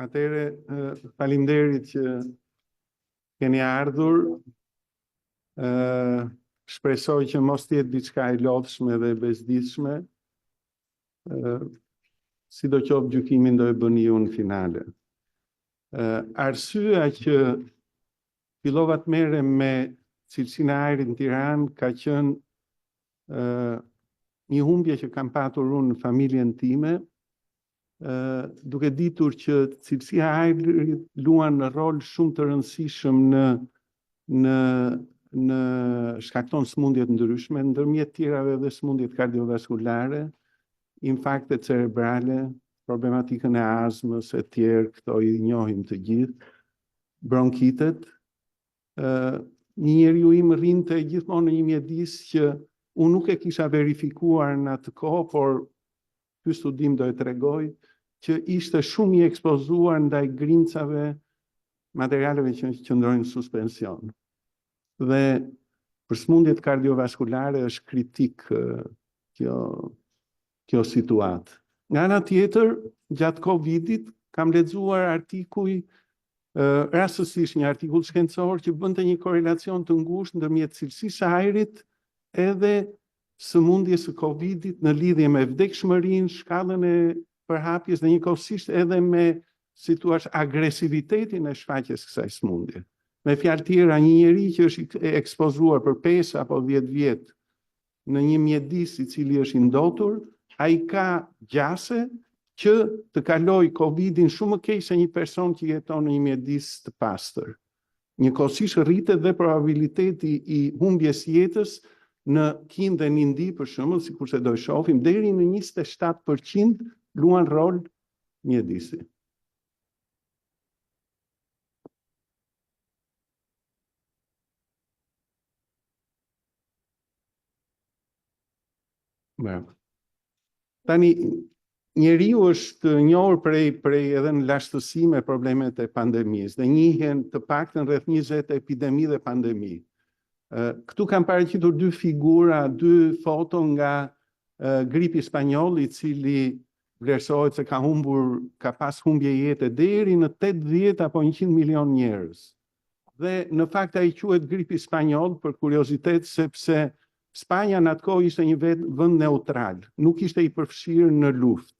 Atëherë, faleminderit që keni ardhur. Shpresoj që mos të jetë diçka e lodhshme dhe e bezdisshme. Sidoqoftë gjykimin do e bëni ju në finale. Arsyeja që fillova të merrem me cilësinë e ajrit në Tiranë ka qenë një humbje që kam patur unë në familjen time, duke ditur që cilësia e ajrit luan një rol shumë të rëndësishëm në në në shkakton sëmundje të ndryshme, ndërmjet tjerave edhe sëmundjet kardiovaskulare, infarktet cerebrale, problematikën e azmës e tjerë, këto i njohim të gjithë, bronkitet. Ë një njeriu im rrinte gjithmonë në një mjedis që unë nuk e kisha verifikuar në atë kohë, por ky studim do e tregoj, që ishte shumë i ekspozuar ndaj grimcave materialeve që qëndrojnë në suspension. Dhe për sëmundjet kardiovaskulare është kritik kjo kjo situatë. Nga ana tjetër, gjatë Covidit kam lexuar artikuj rastësisht një artikull shkencor që bënte një korrelacion të ngushtë ndërmjet cilësisë së ajrit edhe sëmundjes së Covidit në lidhje me vdekshmërinë, shkallën e përhapjes dhe njëkohësisht edhe me, si thua, agresivitetin e shfaqjes kësaj sëmundje. Me fjalë tjera, një njeri që është ekspozuar për 5 apo 10 vjet në një mjedis i cili është i ndotur, ai ka gjase që të kalojë Covidin shumë më keq se një person që jeton në një mjedis të pastër. Njëkohësisht rritet dhe probabiliteti i humbjes jetës në Kinë dhe në Indi, për shembull, sikurse do e shohim, deri në 27% luan rol mjedisi. Bravo. Tani, njeriu është njohur prej, prej edhe në lashtësi me problemet e pandemisë dhe njihen të paktën rreth 20 epidemi dhe pandemi. Këtu kam paraqitur dy figura, dy foto nga gripi spanjoll, i cili vlerësohet se ka humbur, ka pas humbje jete deri në 80 apo 100 milion njerëz. Dhe në fakt ai quhet gripi spanjoll për kuriozitet sepse Spanja në atë kohë ishte një vend neutral, nuk ishte i përfshirë në luftë.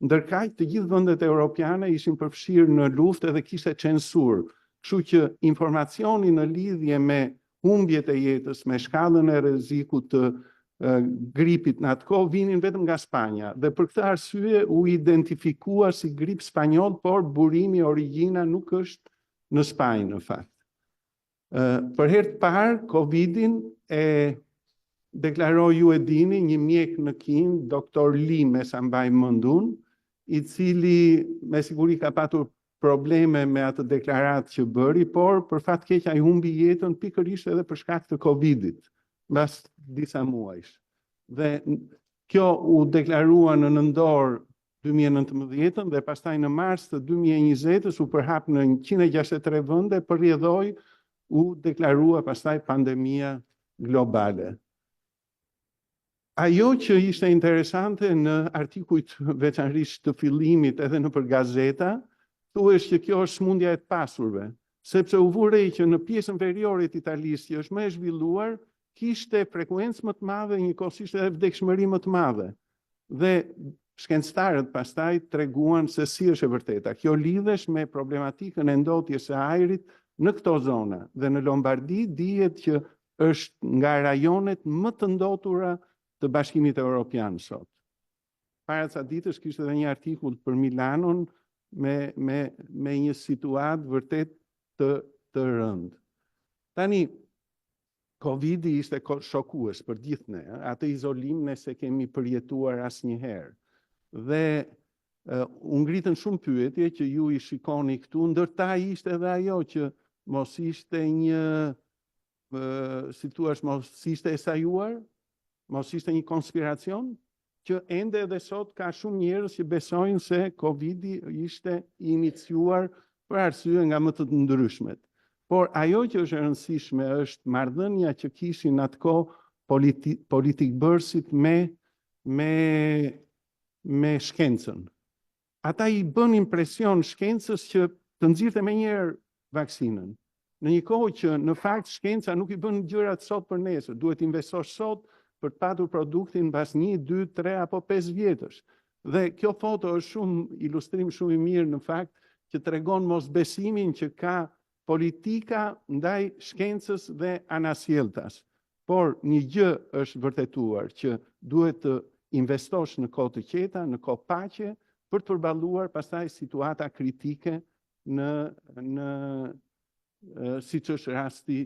Ndërkaq të gjithë vendet europiane ishin përfshirë në luftë edhe kishte censurë. Kështu që informacioni në lidhje me humbjet e jetës, me shkallën e rrezikut të gripit në atë kohë vinin vetëm nga Spanja dhe për këtë arsye u identifikua si grip spanjoll, por burimi origjina nuk është në Spanjë në fakt. Për herë të parë Covidin e deklaroi ju e dini një mjek në Kinë, doktor Li me sa mbaj mend unë, i cili me siguri ka patur probleme me atë deklaratë që bëri, por për fat keq ai humbi jetën pikërisht edhe për shkak të Covidit, mbas disa muajsh. Dhe kjo u deklarua në nëntor 2019 dhe pastaj në mars të 2020-ës u përhap në 163 vende, për rrjedhojë u deklarua pastaj pandemia globale. Ajo që ishte interesante në artikujt veçanërisht të fillimit edhe nëpër gazeta, thuhesh që kjo është sëmundja e të pasurve, sepse u vu re që në pjesën veriore të Italisë, që është më e zhvilluar, kishte frekuencë më të madhe, njëkohësisht edhe vdekshmëri më të madhe. Dhe shkencëtarët pastaj treguan se si është e vërteta. Kjo lidhesh me problematikën e ndotjes së ajrit në këto zona dhe në Lombardi dihet që është nga rajonet më të ndotura të Bashkimit Evropian sot. Para ca ditësh kishte edhe një artikull për Milanon me me me një situatë vërtet të të rëndë. Tani Covidi ishte shokues për gjithë ne, atë izolim ne s'e kemi përjetuar asnjëherë. Dhe u ngritën shumë pyetje që ju i shikoni këtu, ndër ta ishte edhe ajo që mos ishte një, si thuash, mos ishte e sajuar, mos ishte një konspiracion, që ende edhe sot ka shumë njerëz që besojnë se Covidi ishte i iniciuar për arsye nga më të ndryshmet. Por ajo që është e rëndësishme është marrëdhënia që kishin atë kohë politi politikbërësit me me me shkencën. Ata i bënin presion shkencës që të nxirrte menjëherë vaksinën. Në një kohë që në fakt shkenca nuk i bën gjërat sot për nesër, duhet të investosh sot për të patur produktin mbas 1, 2, 3 apo 5 vjetësh. Dhe kjo foto është shumë ilustrim shumë i mirë në fakt që tregon mosbesimin që ka politika ndaj shkencës dhe anasjelltas. Por një gjë është vërtetuar që duhet të investosh në kohë të qeta, në kohë paqe, për të përballuar pastaj situata kritike në në siç është rasti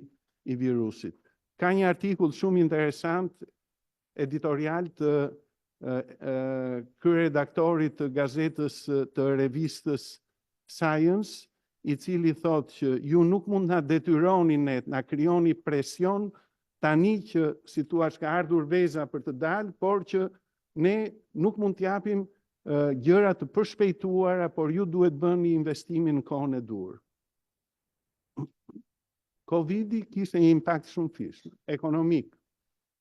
i virusit. Ka një artikull shumë interesant editorial të kryeredaktorit të gazetës të revistës Science, i cili thotë që ju nuk mund na detyroni ne, na krijoni presion tani që si thua ka ardhur veza për të dalë, por që ne nuk mund t'japim gjëra të përshpejtuara, por ju duhet bëni investimin në kohën e duhur. Covidi kishte një impakt shumë fish, ekonomik.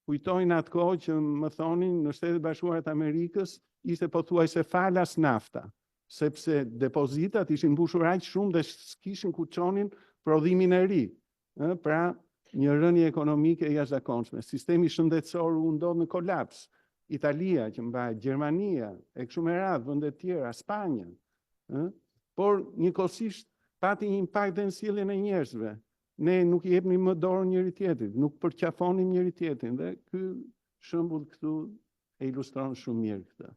Kujtoj në atë kohë që më thonin në Shtetet e Bashkuara të Amerikës ishte pothuajse falas nafta, sepse depozitat ishin mbushur aq shumë dhe s'kishin ku çonin prodhimin e ri. Ë, pra, një rënie ekonomike e jashtëzakonshme. Sistemi shëndetësor u ndodh në kolaps. Italia që mbahet, Gjermania, e kështu me radhë, vende të tjera, Spanja, ë? Por njëkohësisht pati një impakt dhe në sjelljen e njerëzve. Ne nuk i jepnim më dorën njëri tjetrit, nuk përqafonim njëri tjetrin dhe ky shembull këtu e ilustron shumë mirë këtë.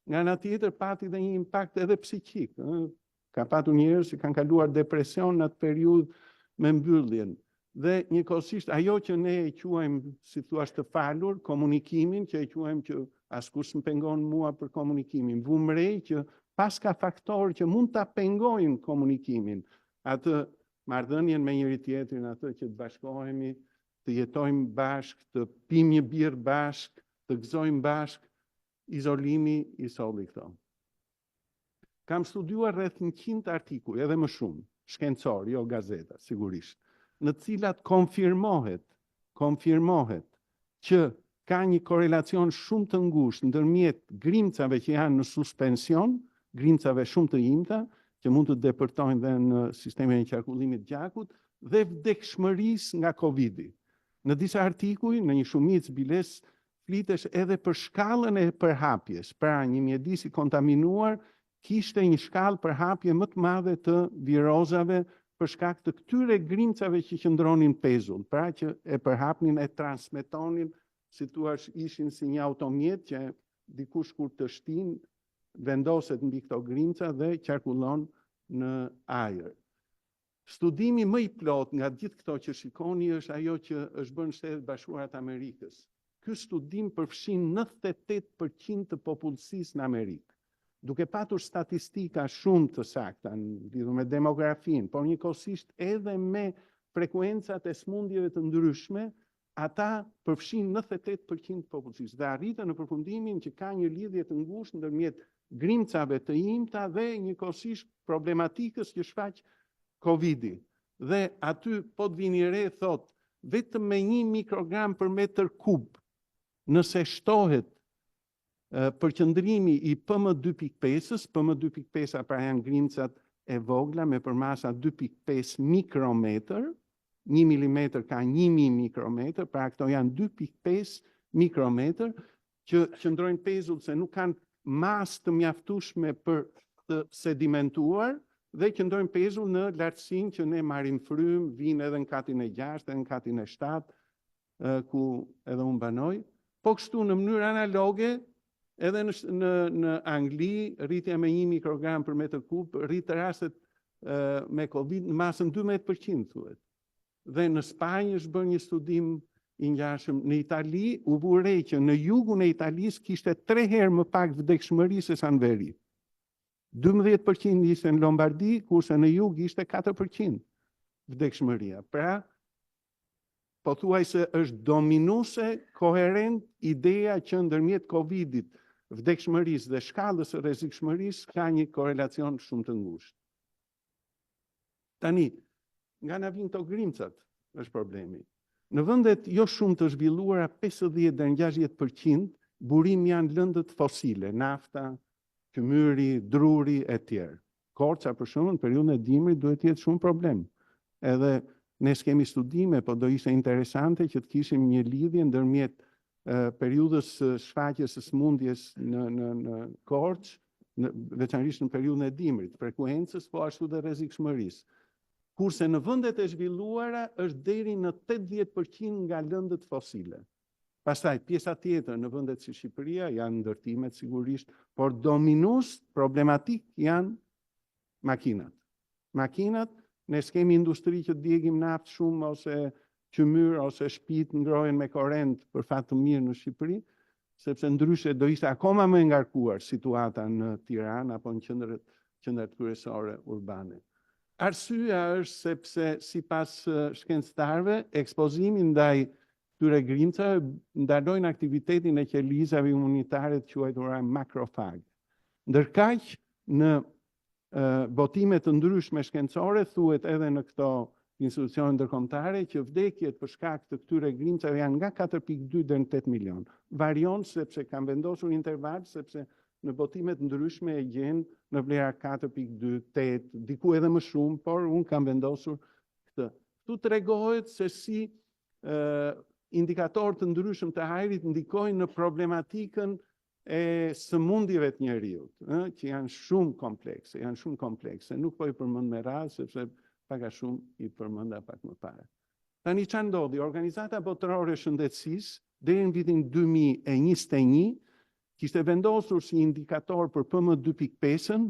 Nga ana tjetër pati dhe një impakt edhe psikik, ë? Ka patur njerëz që kanë kaluar depresion në atë periudhë me mbylljen. Dhe njëkohësisht ajo që ne e quajmë, si thua, të falur, komunikimin, që e quajmë që askush s'më pengon mua për komunikimin, vumë re që paska faktorë që mund ta pengojnë komunikimin, atë marrëdhënien me njëri tjetrin, atë që të bashkohemi, të jetojmë bashkë, të pimë një birrë bashkë, të gëzojmë bashkë, izolimi i solli këto. Kam studiuar rreth 100 artikuj, edhe më shumë, shkencor, jo gazeta, sigurisht, në të cilat konfirmohet, konfirmohet që ka një korrelacion shumë të ngushtë ndërmjet grimcave që janë në suspension, grimcave shumë të imta, që mund të depërtojnë dhe në sistemin e qarkullimit të gjakut, dhe vdekshmërisë nga Covidi. Në disa artikuj, në një shumicë biles, flitesh edhe për shkallën e përhapjes, pra një mjedis i kontaminuar kishte një shkallë përhapje më të madhe të virozave për shkak të këtyre grimcave që qëndronin pezull, pra që e përhapnin, e transmetonin, si thua, ishin si një automjet që dikush kur të shtin vendoset mbi këto grimca dhe qarkullon në ajër. Studimi më i plot nga gjithë këto që shikoni është ajo që është bërë në Shtetet e Bashkuara të Amerikës. Ky studim përfshin 98% të popullsisë në Amerikë, duke patur statistika shumë të sakta lidhur me demografinë, por njëkohësisht edhe me frekuencat e sëmundjeve të ndryshme, ata përfshin 98% të popullsisë dhe arritën në përfundimin që ka një lidhje të ngushtë ndërmjet grimcave të imta dhe njëkohësisht problematikës që shfaq Covidi. Dhe aty po të vini re thot vetëm me 1 mikrogram për metër kub, nëse shtohet përqendrimi i PM2.5-ës, PM2.5 pra janë grimcat e vogla me përmasa 2.5 mikrometër, 1 milimetër ka 1000 mikrometër, pra këto janë 2.5 mikrometër që qëndrojnë pezull se nuk kanë masë të mjaftueshme për të sedimentuar dhe qëndrojnë pezull në lartësinë që ne marrim frymë, vinë edhe në katin e 6, edhe në katin e 7, ku edhe unë banoj. Po kështu në mënyrë analoge, edhe në, në, në Angli, rritja me 1 mikrogram për metër kub, rrit rastet me Covid në masën 12%, thuhet. Dhe në Spanjë është bërë një studim i ngjashëm. Në Itali u vu re që në jugun e Italisë kishte 3 herë më pak vdekshmëri se sa në veri. 12% ishte në Lombardi, kurse në jug ishte 4% vdekshmëria. Pra, pothuajse është dominuese, koherent ideja që ndërmjet Covidit, vdekshmërisë dhe shkallës së rrezikshmërisë ka një korrelacion shumë të ngushtë. Tani, nga na vinë këto grimcat, është problemi. Në vendet jo shumë të zhvilluara, 50 deri në 60% burim janë lëndët fosile, nafta, Qymyri, druri e tjerë. Korça për shembull në periudhën e dimrit duhet të jetë shumë problem. Edhe ne s'kemi studime, po do ishte interesante që të kishim një lidhje ndërmjet periudhës së shfaqjes së sëmundjes në në në Korçë, në veçanërisht në periudhën e dimrit, frekuencës, po ashtu dhe rrezikshmërisë. Kurse në vendet e zhvilluara është deri në 80% nga lëndët fosile. Pastaj, pjesa tjetër në vendet si Shqipëria janë ndërtimet sigurisht, por dominues problematik janë makinat. Makinat, ne s'kemi industri që djegim naftë shumë ose qymyr ose shtëpitë ngrohen me korrent për fat të mirë në Shqipëri, sepse ndryshe do ishte akoma më e ngarkuar situata në Tiranë apo në qendrat qendrat kryesore urbane. Arsyeja është sepse sipas shkencëtarëve, ekspozimi ndaj këtyre grimcave ndalojnë aktivitetin e qelizave imunitare të quajtura makrofag. Ndërkaq, në botime të ndryshme shkencore thuhet edhe në këto institucione ndërkombëtare që vdekjet për shkak të këtyre grimcave janë nga 4.2 deri në 8 milion. Varion sepse kam vendosur interval sepse në botime të ndryshme e gjen në vlera 4.2, 8, diku edhe më shumë, por unë kam vendosur këtë. Këtu tregohet se si indikatorë të ndryshëm të ajrit ndikojnë në problematikën e sëmundjeve të njeriut, ë, që janë shumë komplekse, janë shumë komplekse. Nuk po i përmend me radhë sepse pak a shumë i përmenda pak më parë. Tani çfarë ndodhi? Organizata Botërore e Shëndetësisë deri në vitin 2021 kishte vendosur si indikator për PM2.5-ën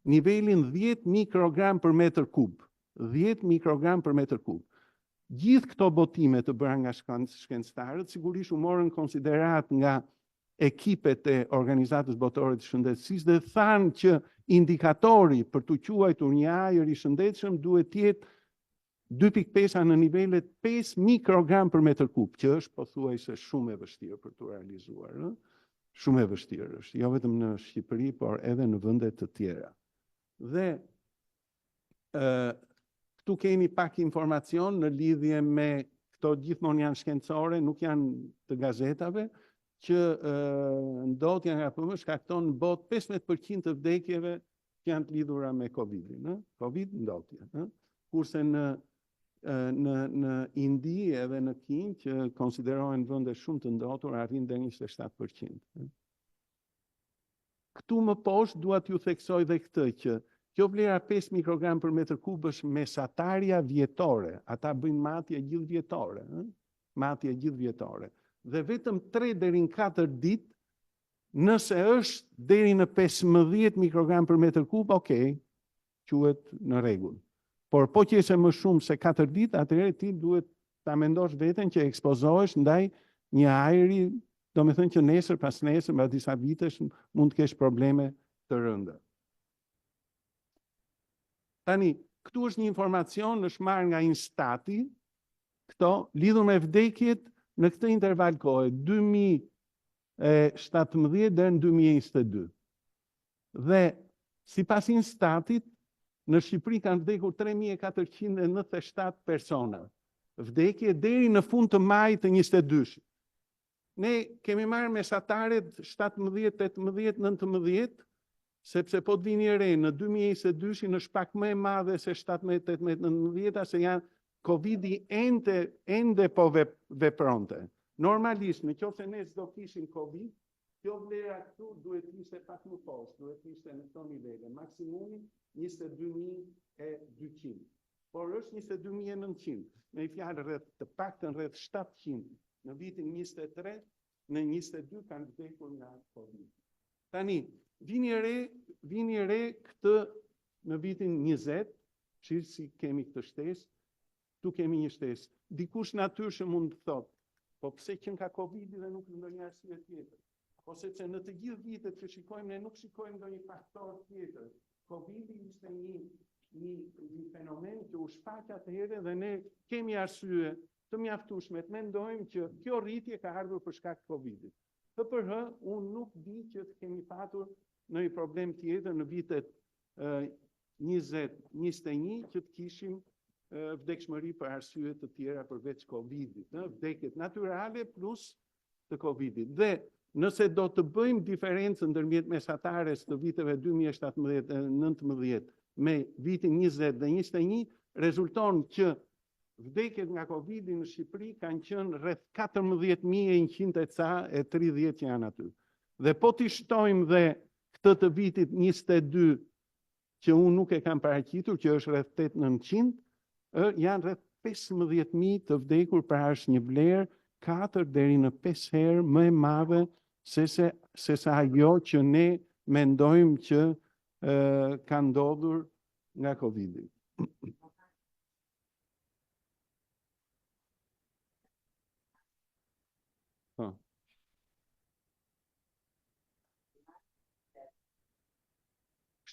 nivelin 10 mikrogram për metër kub. 10 mikrogram për metër kub. Gjithë këto botime të bëra nga shkencëtarët sigurisht u morën konsiderat nga ekipet e Organizatës Botërore të Shëndetësisë dhe thanë që indikatori për t'u quajtur një ajër i shëndetshëm duhet të jetë 2.5 në nivelet 5 mikrogram për metër kub, që është pothuajse shumë e vështirë për t'u realizuar, ëh? Shumë e vështirë është, jo vetëm në Shqipëri, por edhe në vende të tjera. Dhe ë këtu kemi pak informacion në lidhje me këto gjithmonë janë shkencore, nuk janë të gazetave, që ndotja nga PM shkakton në botë 15% të vdekjeve që janë të lidhura me Covidin, ë? Covid ndotje, ë? Kurse në në në Indi edhe në Kinë që konsiderohen vende shumë të ndotura arrin deri në 27%. Këtu më poshtë dua t'ju theksoj dhe këtë që kjo vlera 5 mikrogram për metër kub është mesatarja vjetore. Ata bëjnë matje gjithë vjetore, ë? Matje gjithë vjetore. Dhe vetëm 3 deri në 4 ditë, nëse është deri në 15 mikrogram për metër kub, okay, quhet në rregull. Por po që se më shumë se 4 ditë, atëherë ti duhet ta mendosh veten që ekspozohesh ndaj një ajri, do me thënë që nesër, pas nesër, mbas disa vitesh, mund të kesh probleme të rënda. Tani, këtu është një informacion, është marrë nga Instati, këto, lidhur me vdekjet në këtë interval kohe, 2017 deri në 2022. Dhe sipas Instatit, në Shqipëri kanë vdekur 3497 persona. Vdekje deri në fund të majit të 22-shit. Ne kemi marrë mesataret 17, 18, 19, sepse po të vini re në 2022-shin është pak më e madhe se 17, 18, 19, se janë Covidi ende, ende po vepronte. Normalisht, në qoftë se ne s'do kishim Covid, kjo vlera këtu duhet të ishte pak më poshtë, duhet të ishte në këto nivele, maksimumi 22.200. Por është 22.900, me një fjalë rreth të paktën rreth 700 në vitin 23, në 22 kanë vdekur nga Covid. Tani, vini re, vini re këtë në vitin 20, që si kemi këtë shtesë, këtu kemi një shtesë. Dikush natyrshëm mund të thotë, po pse që nga Covidi dhe nuk ndonjë arsye tjetër? Po sepse në të gjithë vitet që shikojmë, ne nuk shikojmë ndonjë faktor tjetër. Covidi ishte një një një fenomen që u shfaq atëherë dhe ne kemi arsye të mjaftueshme të mendojmë që kjo rritje ka ardhur për shkak të Covidit. H për H, unë nuk di që të kemi patur ndonjë problem tjetër në vitet 20, 21 që të kishim vdekshmëri për arsye të tjera përveç Covidit, ë, vdekjet natyrale plus të Covidit. Dhe Nëse do të bëjmë diferencën ndërmjet mesatares të viteve 2017 dhe 19 me vitin 20 dhe 21, rezulton që vdekjet nga Covidi në Shqipëri kanë qenë rreth 14.100 e ca e 30 që janë aty. Dhe po t'i shtojmë dhe këtë të vitit 22 që unë nuk e kam paraqitur, që është rreth 8-900, janë rreth 15.000 të vdekur, pra është një vlerë 4 deri në 5 herë më e madhe se se, se sa ajo që ne mendojmë që e, ka ndodhur nga Covidi. Po.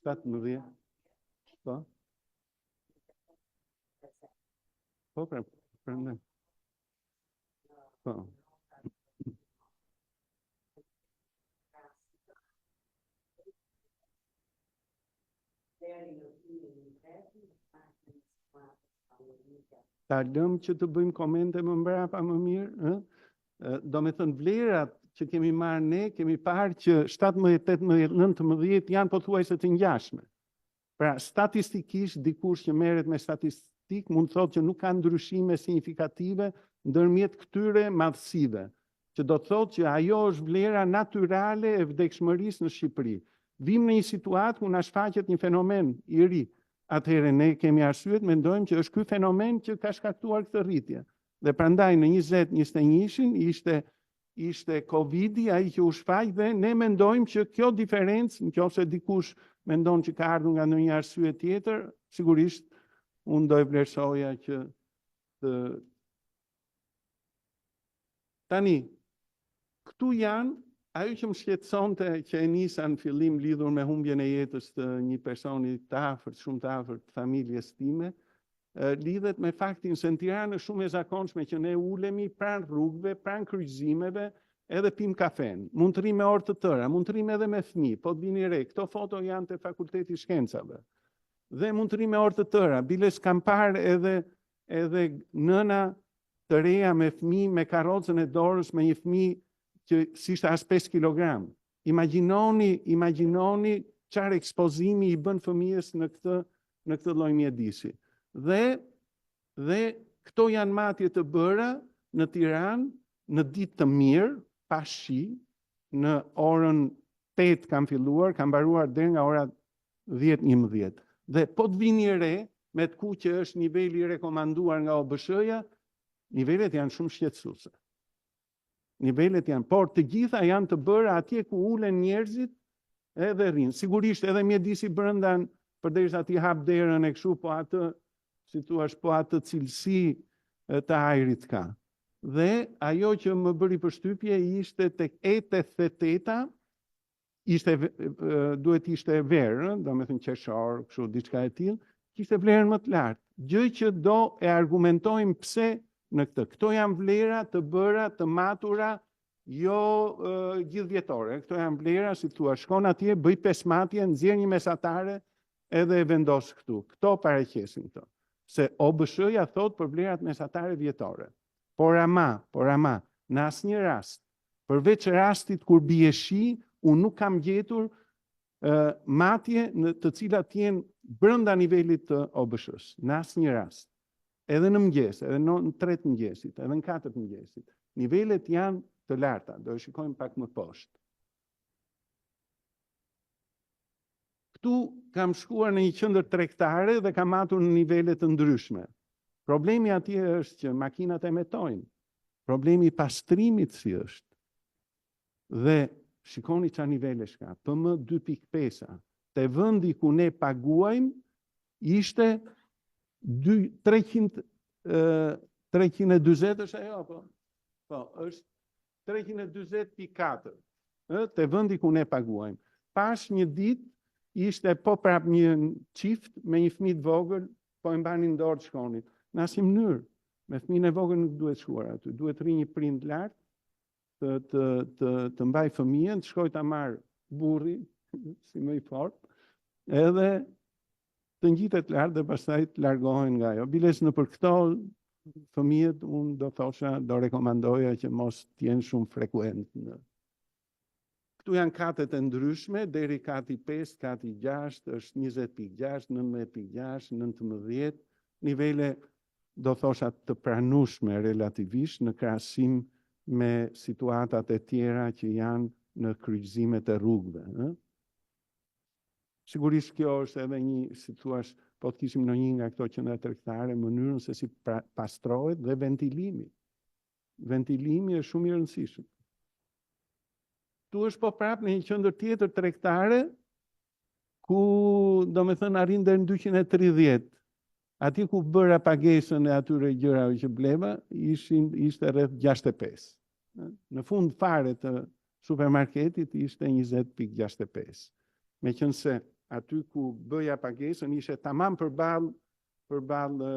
17. Po. Po, pra, prandaj. Po. Ta lëmë që të bëjmë komente më mbrapa më mirë, ë? Domethënë vlerat që kemi marrë ne, kemi parë që 17, 18, 19 janë pothuajse të ngjashme. Pra, statistikisht, dikush që merret me statistikë mund të thotë që nuk ka ndryshime signifikative ndërmjet këtyre madhësive, që do të thotë që ajo është vlera natyrale e vdekshmërisë në Shqipëri. Vim në një situatë ku na shfaqet një fenomen i ri. Atëherë ne kemi arsye të mendojmë që është ky fenomen që ka shkaktuar këtë rritje. Dhe prandaj në 20-21-shin ishte ishte Covidi ai që u shfaq dhe ne mendojmë që kjo diferencë, në qoftë se dikush mendon që ka ardhur nga ndonjë arsye tjetër, sigurisht unë do e vlerësoja që të Tani, këtu janë ajo që më shqetësonte që e nisa në fillim lidhur me humbjen e jetës të një personi të afërt, shumë të afërt të familjes time, lidhet me faktin se në Tiranë është shumë e zakonshme që ne ulemi pranë rrugëve, pranë kryqëzimeve, edhe pim kafen. Mund të rrimë me orë të tëra, mund të rrimë edhe me fëmijë, po të vini re, këto foto janë te Fakulteti i Shkencave. Dhe mund të rrimë me orë të tëra, biles kam parë edhe edhe nëna të reja me fëmijë me karrocën e dorës me një fëmijë që s'ishte as 5 kg. Imagjinoni, imagjinoni çfarë ekspozimi i bën fëmijës në këtë në këtë lloj mjedisi. Dhe dhe këto janë matje të bëra në Tiranë në ditë të mirë, pa shi, në orën 8 kam filluar, kam mbaruar deri nga ora 10-11. Dhe po të vini re, me të kuqe është niveli i rekomanduar nga OBSH-ja, nivelet janë shumë shqetësuese. Nivelet janë, por të gjitha janë të bëra atje ku ulen njerëzit edhe rrinë. Sigurisht edhe mjedisi brenda, përderisa ti hap derën e kështu, po atë, si thua, po atë cilësi të ajrit ka. Dhe ajo që më bëri përshtypje ishte tek E88-a, ishte duhet ishte verë, domethënë qershor, kështu diçka e tillë, kishte vlerën më të lartë, gjë që do e argumentojmë pse në këtë. Këto janë vlera të bëra, të matura, jo gjithë vjetore. Këto janë vlera, si thua, shkon atje, bëj pesë matje, nxjerr një mesatare edhe e vendos këtu. Këto paraqesin këto. Se OBSH-ja thotë për vlerat mesatare vjetore. Por ama, por ama, në asnjë rast, përveç rastit kur bie shi, unë nuk kam gjetur matje në të cilat jenë brenda nivelit të OBSH-së, në asnjë rast. Edhe në mëngjes, edhe në 3 të mëngjesit, edhe në 4 të mëngjesit. Nivelet janë të larta, do e shikojmë pak më poshtë. Këtu kam shkuar në një qendër tregtare dhe kam matur në nivele të ndryshme. Problemi atje është që makinat emetojnë. Problemi i pastrimit si është. Dhe shikoni ça nivelesh ka. PM 2.5-a. Te vendi ku ne paguajmë ishte 2, 300, 340 është ajo, apo? Po, është 340.4, ë, te vendi ku ne paguajmë. Pash një ditë, ishte po prap një çift me një fëmijë të vogël, po e mbanin në dorë të shkonin. Në asnjë mënyrë, me fëmijën e vogël nuk duhet shkuar aty. Duhet rri një prind lart, të të të të mbaj fëmijën, të shkojë ta marr burri si më i fortë, edhe të ngjitet lart dhe pastaj të largohen nga ajo. Biles nëpër këto fëmijët unë do thosha, do rekomandoja që mos të jenë shumë frekuent në. Këtu janë katet e ndryshme, deri kati 5, kati 6, është 20.6, 19.6, 19, nivele do thosha të pranueshme relativisht në krahasim me situatat e tjera që janë në kryqëzimet e rrugëve. Ë? Sigurisht kjo është edhe një, si thuash, po të kishim në një nga këto qendra tregtare, mënyrën se si pra, pastrohet dhe ventilimi. Ventilimi është shumë i rëndësishëm. Tu është po prapë në një qendër tjetër tregtare, ku do me thënë arrin deri në 230. Aty ku bëra pagesën e atyre gjërave që bleva, ishin, ishte rreth 65. Në fund fare të supermarketit ishte 20.65. Meqenëse aty ku bëja pagesën ishte tamam përballë përballë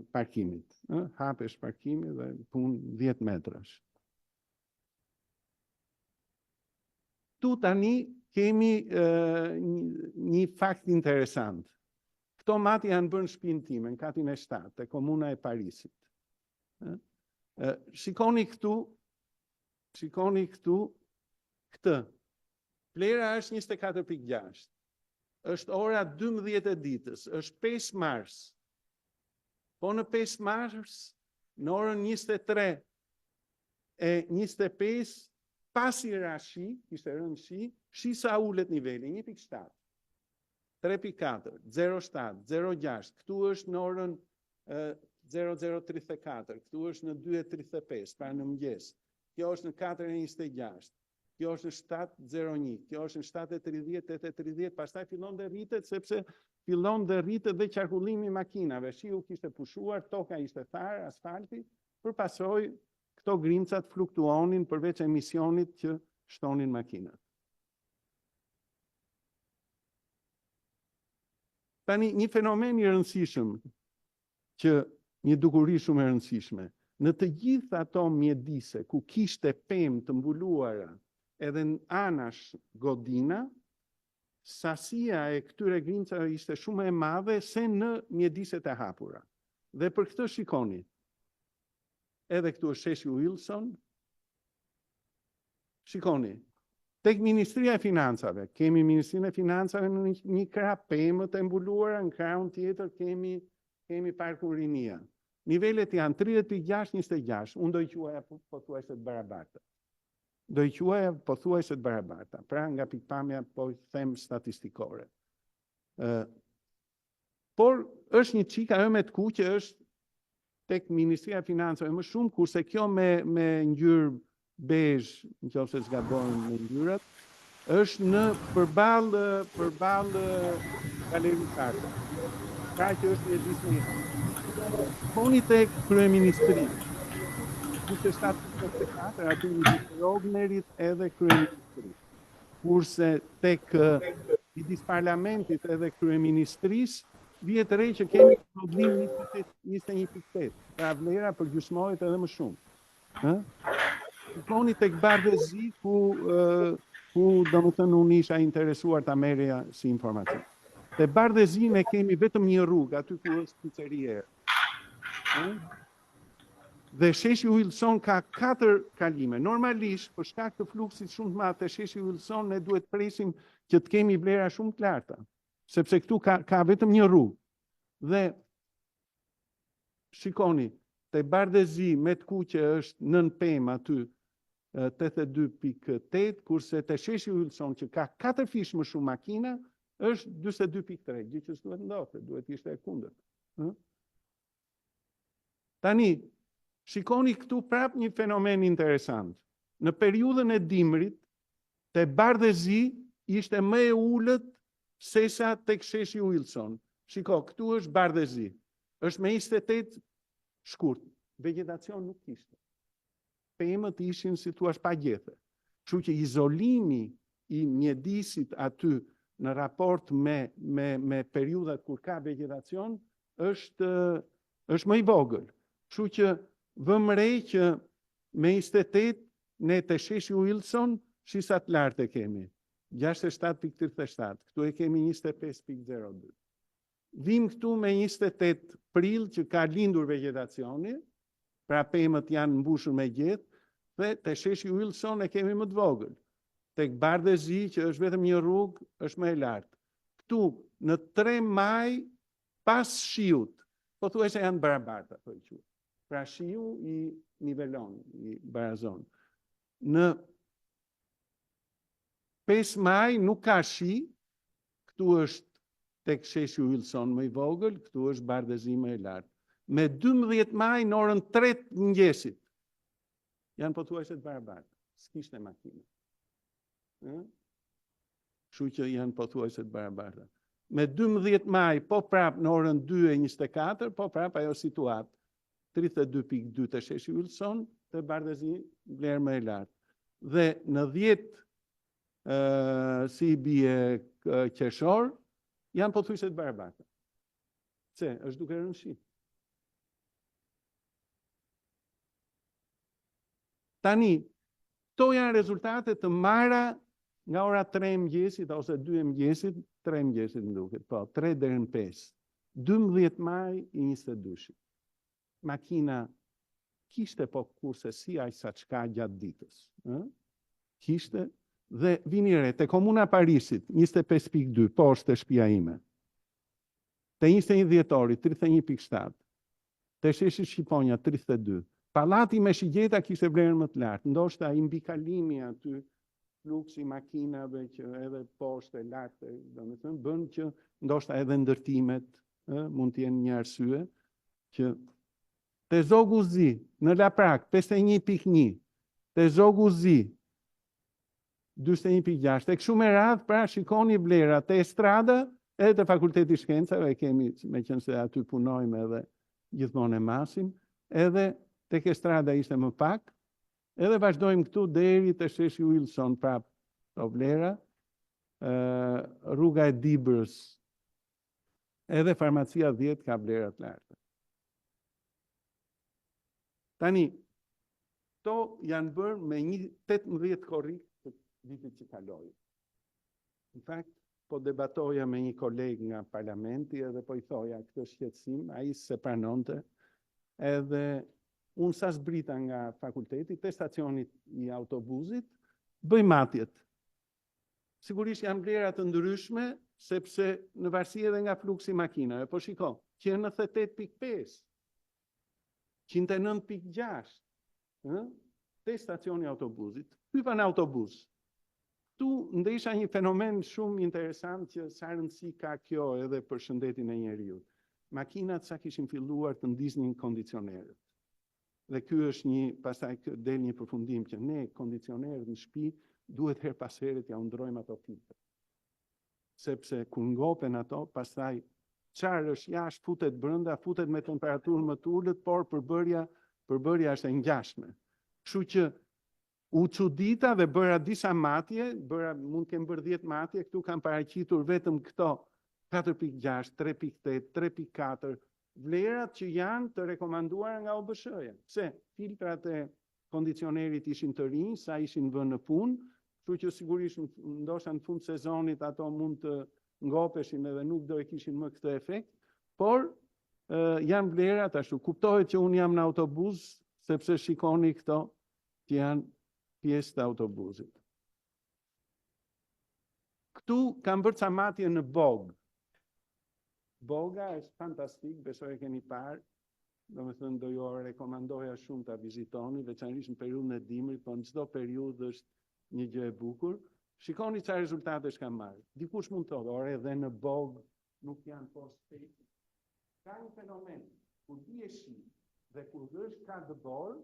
parkimit. Ë, hapesh parkimi dhe punë 10 metrash. Tu tani kemi një fakt interesant. Këto matje janë bërë në shtëpinë time, në katin e 7, te komuna e Parisit. Shikoni këtu, shikoni këtu këtë. Vlera është 24.6. Është ora 12 e ditës, është 5 mars. Po në 5 mars, në orën 23 e 25, pasi ra shi, kishte rënë shi, shi sa ulet niveli, 1.7, 3.4, 0.7, 0.6, këtu është në orën 00.34, këtu është në 2.35, pra në mëngjes, kjo është në 4.26, kjo është në 7.01, kjo është në 7.30, 8.30, pastaj fillon dhe rritet, sepse fillon dhe rritet dhe qarkullimi i makinave. Shiu kishte pushuar, toka ishte tharë, asfalti, për pasojë këto grimcat fluktuonin përveç emisionit që shtonin makinat. Tani, një fenomen i rëndësishëm që një dukuri shumë e rëndësishme, në të gjithë ato mjedise ku kishte pemë të mbuluara edhe në anash godina, sasia e këtyre grimcave ishte shumë e madhe se në mjediset e hapura. Dhe për këtë shikoni, edhe këtu është sheshi Wilson, shikoni, tek Ministria e Financave, kemi Ministrinë e Financave në një krah pemët e mbuluara, në krahun tjetër kemi kemi parkun Rinia. Nivelet janë 30.6, 26, unë do i quaja pothuajse të barabarta. Do i quaja pothuajse të barabarta, pra nga pikpamja po them statistikore. Ë por është një çik ajo me të kuqe është tek Ministria e Financave më shumë, kurse kjo me me ngjyrë bezh, nëse s'gabojmë me ngjyrat, është në përballë përballë Galerisë Arte. Pra që është mjedis më i hapur. Shikoni tek kryeministri. 47.4 aty midis Rognerit edhe kryeministri. Kurse tek midis parlamentit edhe kryeministrisë, vihet re që kemi zvogëlim 21.8, pra vlera përgjysmohet edhe më shumë. Ë? Shikoni tek Bardhezi ku ku domethënë unë isha interesuar ta merrja si informacion. Te Bardhezi ne kemi vetëm një rrugë aty ku është piceria. Ë? Dhe sheshi Wilson ka katër kalime. Normalisht, për shkak të fluksit shumë të madh te sheshi Wilson, ne duhet presim që të kemi vlera shumë të larta, sepse këtu ka ka vetëm një rrugë. Dhe shikoni, te Bardhezi me të kuqe është nën pemë aty 82.8, kurse te sheshi Wilson që ka katër fish më shumë makina, është 42.3, gjë që s'duhet ndodhte, duhet ishte e kundërt. Ë? Tani, shikoni këtu prap një fenomen interesant. Në periudhën e dimrit, te Bardhezi ishte më e ulët sesa tek sheshi Wilson. Shiko, këtu është Bardhezi. Është me 28 shkurt. Vegjetacion nuk kishte. Pemët ishin, si thua, pa gjethe. Kështu që izolimi i mjedisit aty në raport me me me periudhat kur ka vegjetacion është është më i vogël. Kështu që vëmë re që me 28 ne te sheshi Wilson shi sa të lartë e kemi. 67.37, këtu e kemi 25.02. Vim këtu me 28 prill që ka lindur vegjetacioni, pra pemët janë mbushur me gjethe, dhe te sheshi Wilson e kemi më të vogël. Tek Bardh e Zi, që është vetëm një rrugë, është më e lartë. Këtu, në 3 maj, pas shiut, pothuajse janë barabarta, po i quaj. Pra shiu i nivelon, i barazon. Në 5 maj nuk ka shi, këtu është tek sheshi Wilson më i vogël, këtu është Bardh e Zi më e lartë. Me 12 maj në orën 3 të mëngjesit, janë pothuajse të barabarta, s'kishte makinë. Ë? Kështu që janë pothuajse të barabarta. Me 12 maj, po prap në orën 2:24, po prap ajo situatë. 32.2 te sheshi Wilson, te Bardh e Zi vlerë më e lartë. Dhe në 10 si i bie qershor, janë pothuajse të barabarta. Pse? Është duke rënë shi. Tani, këto janë rezultate të marra nga ora 3 e mëngjesit ose 2 e mëngjesit, 3 e mëngjesit më duket, po, 3 deri në 5. 12 maj i 22-shit. Makina kishte po kurse si aq sa çka gjatë ditës, ë? Kishte dhe vini re te komuna e Parisit 25.2, poshtë te shtëpia ime. Te 21 dhjetori 31.7. Te sheshi Shqiponja 32. Pallati me shigjeta kishte vlerën më të lartë, ndoshta ai mbikalimi aty, fluksi i makinave që edhe poshtë e lart, domethënë bën që ndoshta edhe ndërtimet, ë, mund të jenë një arsye që te Zogu Zi në Laprak 51.1, te Zogu Zi 41.6, e kështu me radhë, pra shikoni vlera te Estrada, edhe te Fakulteti i Shkencave, e kemi, meqenëse aty punojmë edhe gjithmonë e masim, edhe tek Estrada ishte më pak, edhe vazhdojmë këtu deri te sheshi Wilson, prap këto vlera, rruga e Dibrës, edhe farmacia 10 ka vlera të larta. Tani, këto janë bërë me një 18 korrik të vitit që kaloi. Në fakt, po debatoja me një koleg nga parlamenti edhe po i thoja këtë shqetësim, ai se pranonte, edhe unë sa zbrita nga fakulteti, te stacioni i autobusit, bëj matjet. Sigurisht janë vlera të ndryshme, sepse në varësi edhe nga fluksi i makinave. Po shiko, 198.5, 109.6, ë? Te stacioni i autobusit. Hypa në autobus. Këtu ndesha një fenomen shumë interesant që sa rëndësi ka kjo edhe për shëndetin e njeriut. Makinat sa kishin filluar të ndiznin kondicionerët. Dhe ky është një, pastaj kë del një përfundim që ne kondicionerët në shtëpi duhet her pas here t'ja ndrojmë ato filtre. Sepse kur ngopen ato, pastaj çfarë është jashtë, futet brenda, futet me temperaturë më të ulët, por përbërja është e ngjashme. Kështu që u çudita dhe bëra disa matje, mund të kem bërë 10 matje, këtu kam paraqitur vetëm këto 4.6, 3.8, 3.4, vlerat që janë të rekomanduara nga O B S-ja. Pse? Filtrat e kondicionerit ishin të rinj, sa ishin vënë në punë, kështu që sigurisht ndoshta në fund të sezonit ato mund të ngopeshin edhe nuk do e kishin më këtë efekt, por janë vlerat ashtu. Kuptohet që unë jam në autobus, sepse shikoni këto që janë pjesë të autobusit. Këtu kam bërë ca matje në Bog. Boga është fantastik, besoj e keni parë, domethënë do ju rekomandoja shumë ta vizitoni, veçanërisht në periudhën e dimrit, po në çdo periudhë është një gjë e bukur. Shikoni çfarë rezultatesh kam marrë. Dikush mund të thotë, ore, edhe në Bog nuk janë poshtë pesë. Ka një fenomen, kur bie shi dhe kur është ka dëborë,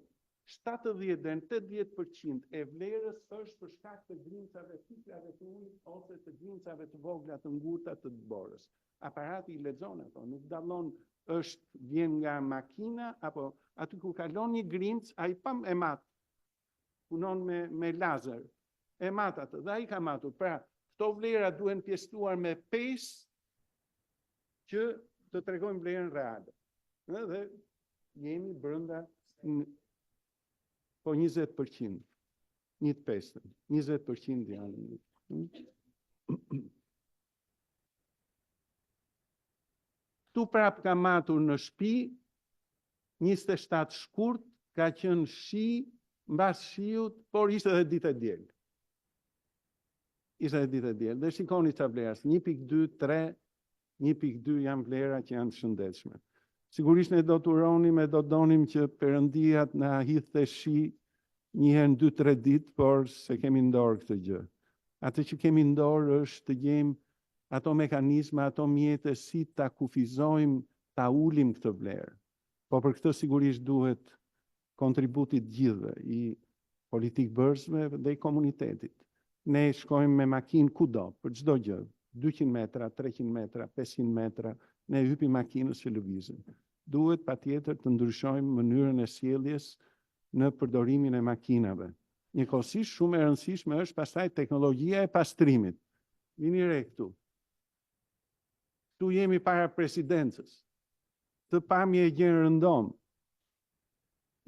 70 deri në 80% e vlerës është për shkak të grimcave, fikrave të ujit ose të grimcave të vogla të ngurta të dëborës. Aparati i lexon ato, nuk dallon është vjen nga makina apo aty ku kalon një grimc, ai pam e mat. Punon me lazer. E mat atë dhe ai ka matur. Pra, këto vlera duhen pjesëtuar me 5 që të tregojnë vlerën reale. Ë, dhe jemi brenda po 20%, një të pestën, 20% janë. Këtu prap ka matur në shtëpi, 27 shkurt, ka qenë shi, mbas shiut, por ishte edhe ditë e diel. Ishte edhe ditë e diel. Dhe shikoni ca vlera, 1.2, 3, 1.2 janë vlera që janë të shëndetshme. Sigurisht ne do të uronim e do të donim që Perëndia të na hidhte shi një herë në 2-3 ditë, por s'e kemi në dorë këtë gjë. Atë që kemi në dorë është të gjejmë ato mekanizma, ato mjete si ta kufizojmë, ta ulim këtë vlerë. Po për këtë sigurisht duhet kontributi i të gjithëve, i politikëbërësve dhe i komunitetit. Ne shkojmë me makinë kudo, për çdo gjë, 200 metra, 300 metra, 500 metra, ne hypim makinës që lëvizim. Duhet patjetër të ndryshojmë mënyrën e sjelljes në përdorimin e makinave. Njëkohësisht shumë e rëndësishme është pastaj teknologjia e pastrimit. Vini re këtu. Këtu jemi para presidencës. Këtë pamje e gjen rëndom.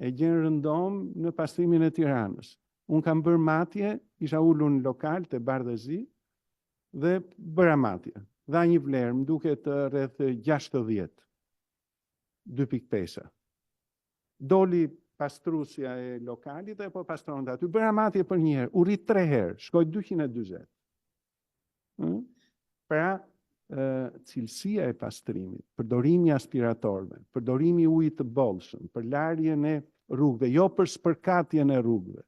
E gjen rëndom në pastrimin e Tiranës. Unë kam bërë matje, isha ulur në lokal te Bardhezi dhe bëra matje. Dha një vlerë, më duket rreth 60, 2.5. Doli pastrusja e lokalit dhe po pastronte aty. Bëra matje për një herë, u rrit 3 herë, shkoi 240. Pra, cilësia e pastrimit, përdorimi i aspiratorëve, përdorimi i ujit të bollshëm, për larjen e rrugëve, jo për spërkatjen e rrugëve,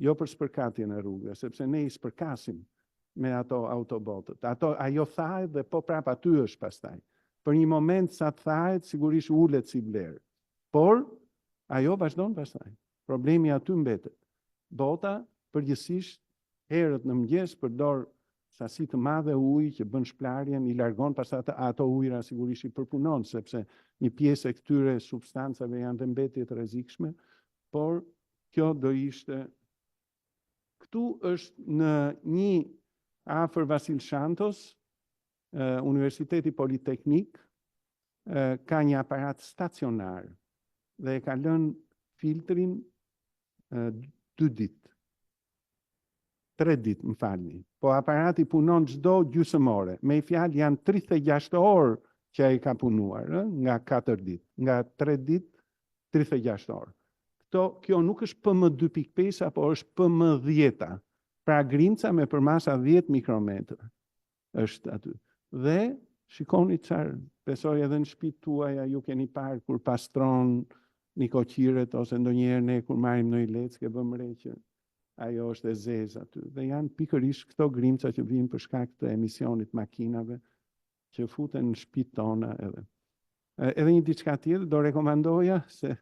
jo për spërkatjen e rrugëve, sepse ne i spërkasim me ato autobotët. Ato, ajo thahet dhe po prapë aty është pastaj. Për një moment sa të thahet, sigurisht ulet si vlerë. Por, ajo vazhdon pastaj. Problemi aty mbetet. Bota, përgjithsisht, herët në mëngjes përdor sasi të madhe uji që bën shplarjen, i largon pastaj ato, ato ujëra sigurisht i përpunon, sepse një pjesë e këtyre substancave janë dhe mbetje të rrezikshme, por kjo do ishte këtu është në një afër Vasil Shantos, Universiteti Politeknik ka një aparat stacionar dhe e ka lënë filtrin 2 ditë. 3 ditë, më falni. Po aparati punon çdo gjysmë ore. Me një fjalë janë 36 orë që ai ka punuar, ë, nga 4 ditë, nga 3 ditë 36 orë. Këto, kjo nuk është PM2.5 apo është PM10-a. Pra grimca me përmasa 10 mikrometër është aty. Dhe shikoni çfarë, besoj edhe në shtëpitë tuaja ju keni parë kur pastron nikoqiret ose ndonjëherë ne kur marrim ndonjë leckë e vëmë re që ajo është e zezë aty. Dhe janë pikërisht këto grimca që vijnë për shkak të emisionit makinave që futen në shtëpitë tona edhe. Edhe një diçka tjetër do rekomandoja se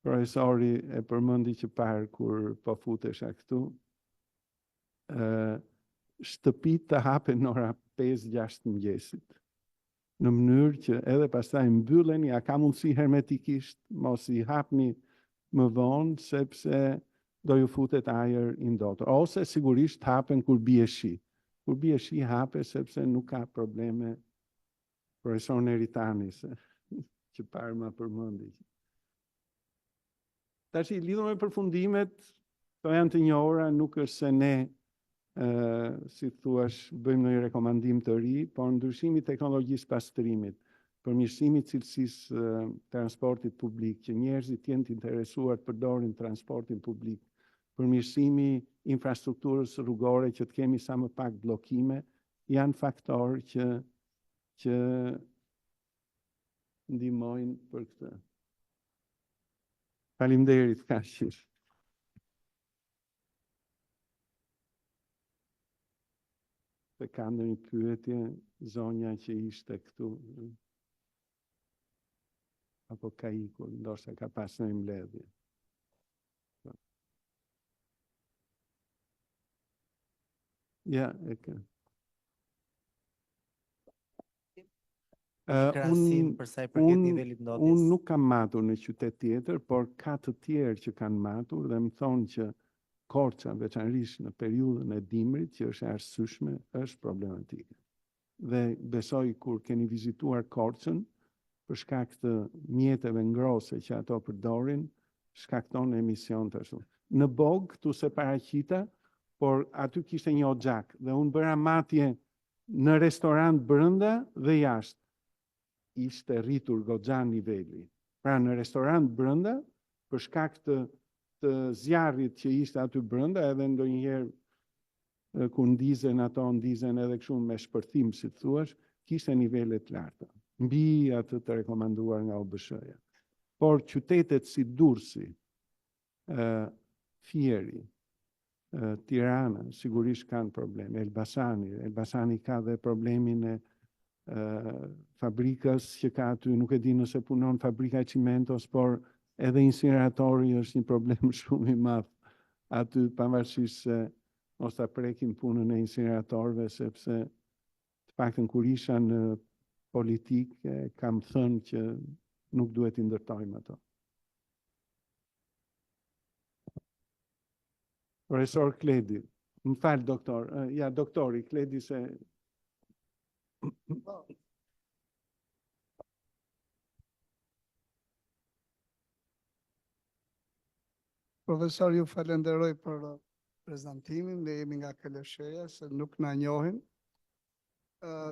profesori e përmendi që parë kur po futesha këtu, ë shtëpitë të hapen në ora 5-6 të mëngjesit, në mënyrë që edhe pastaj mbylleni, a ka mundësi hermetikisht, mos i hapni më vonë, sepse do ju futet ajër i ndotur. Ose sigurisht hapen kur bie shi. Kur bie shi hape sepse nuk ka probleme. Profesor Neritani, se që parë ma përmendi. Tashi, lidhur me përfundimet, këto janë të njohura, nuk është se ne, si thuash, bëjmë ndonjë rekomandim të ri, por ndryshimi i teknologjisë pastrimit, përmirësimi i cilësisë transportit publik, që njerëzit të jenë të interesuar të përdorin transportin publik, përmirësimi i infrastrukturës rrugore që të kemi sa më pak bllokime, janë faktorë që që ndihmojnë për këtë. Faleminderit, kaq. Se ka ndonjë pyetje zonja që ishte këtu apo ka ikur, ndoshta ka pas një mbledhje. Ja, e ka. Krahasim për sa i përket nivelit ndotjes. Unë nuk kam matur në qytet tjetër, por ka të tjerë që kanë matur dhe më thonë që Korça, veçanërisht në periudhën e dimrit, që është e arsyeshme, është problematike. Dhe besoj kur keni vizituar Korçën, për shkak të mjeteve ngrohëse që ato përdorin, shkakton emision të ashtu. Në Bogë, këtu se paraqita, por aty kishte një oxhak dhe unë bëra matje në restorant brenda dhe jashtë. Ishte rritur goxha niveli. Pra në restorant brenda, për shkak të. të zjarrit që ishte aty brenda, edhe ndonjëherë kur ndizen ato, ndizen edhe kështu me shpërthim, si të thuash, kishte nivele të larta, mbi atë të rekomanduar nga OBSH-ja. Por qytetet si Durrësi, Fieri, Tirana, sigurisht kanë probleme, Elbasani, Elbasani ka dhe problemin e fabrikës që ka aty, nuk e di nëse punon fabrika e çimentos, por edhe incineratori është një problem shumë i madh aty, pavarësisht se mos ta prekim punën e incineratorëve, sepse të paktën kur isha në politikë, kam thënë që nuk duhet t'i ndërtojmë ato. Profesor Kledi, më fal doktor, ja doktori Kledi se Profesor, ju falenderoj për prezantimin, ne jemi nga KLSH-ja, se nuk na njohin.